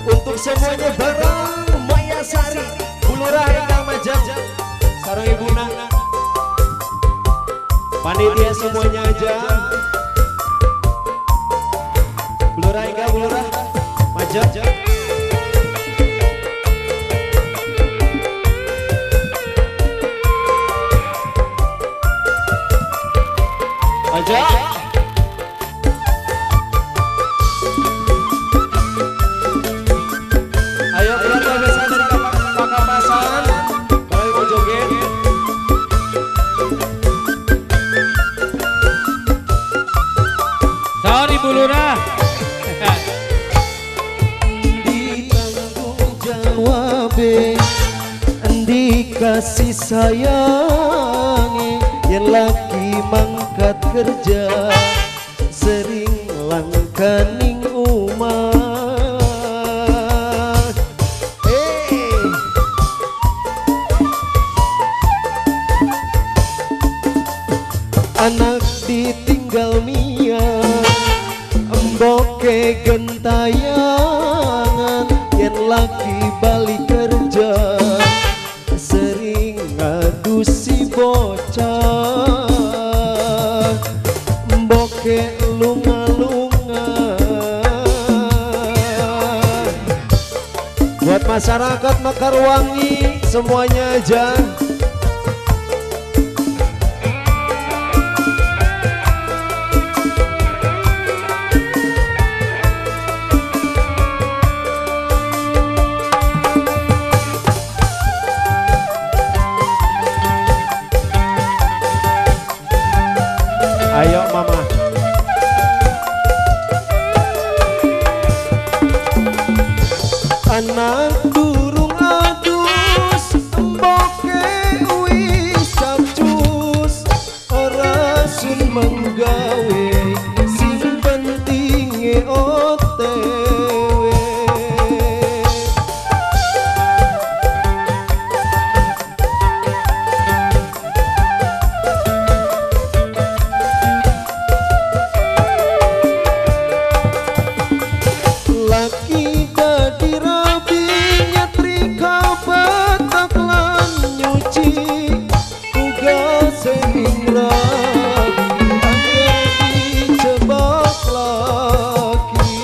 Untuk semuanya bareng Mayasari, Bulurah ingkang majeng sareng ibuna. Panitia semuanya aja. Bulurah ingkang Bulurah majeng. Aja. Ayo keluarga besar dari Pakapasan, kalau mau joget. Sorry Bu Lurah. Ditanggung jawabe, endi kasih sayangi, yang laki mangkat kerja sering langkaning umah. Hey. Anak ditinggal mia, emboke gentayangan, yen laki balik kerja sering ngadu si bocah. Emboke lunga-lunga. Buat masyarakat Mekarwangi semuanya aja. Ayo mama. Anak durung adus, emboke wis capcus, ora sun menggawe, sing pentinge OTW. Laki dadi rabi nyetrika petak lan nyuci, uga sering rabi angger dijebak laki.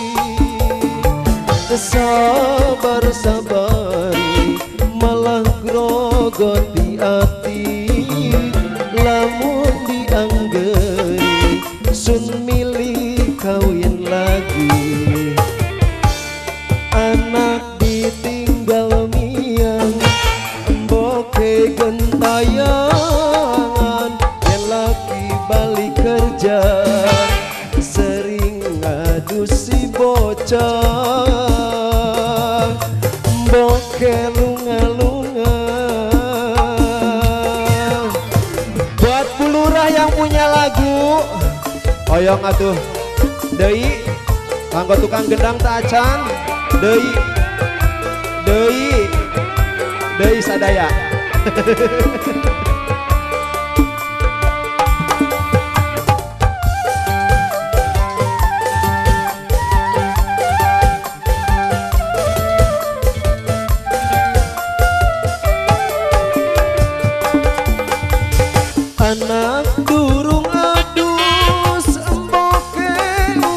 Sabar sabari malah grogoti ati, lamun dianggeri sun milih kawin lagi. Anak ditinggal miang, emboke gentayangan, yen laki balik kerja sering ngadu si bocah. Emboke lunga-lunga. Buat Bu Lurah yang punya lagu, oyong atuh deui kanggo tukang gendang tak acan. Deui, deui, deui sadaya. Anak durung adus, emboke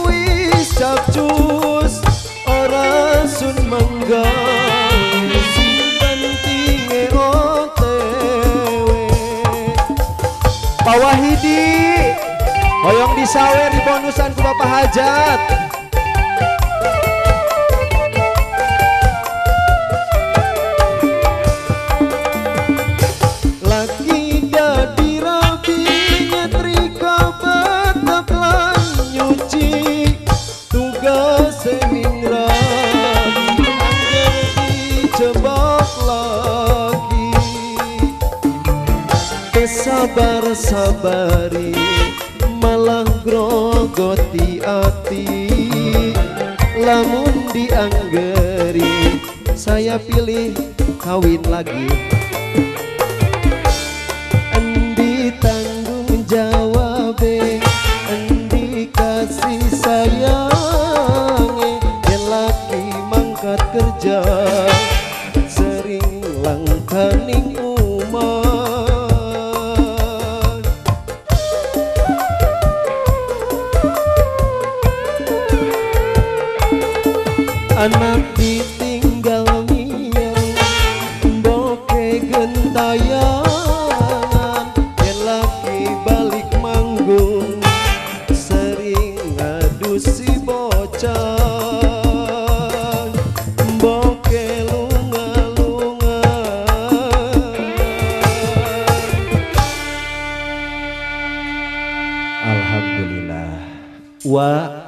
wis capcus, ora sun menggawe, sing pentinge OTW. Pak Wahidi, hoyong disawer di bonusan ku Bapak Hajat. Laki dadi rabi nyetrika petak lan nyuci, tugas sing rabi angger dijebak lagi. Sabar sabari malah grogoti ati, lamun dianggeri saya pilih kawin lagi. Endi tanggung jawabe, endi kasih sayange, yen laki mangkat berangkat kerja sering langkaning umah. Anak ditinggal miang mboke gentayangan, yen laki balik manggung sering ngadu si bocah mboke lunga-lunga. Alhamdulillah. Wa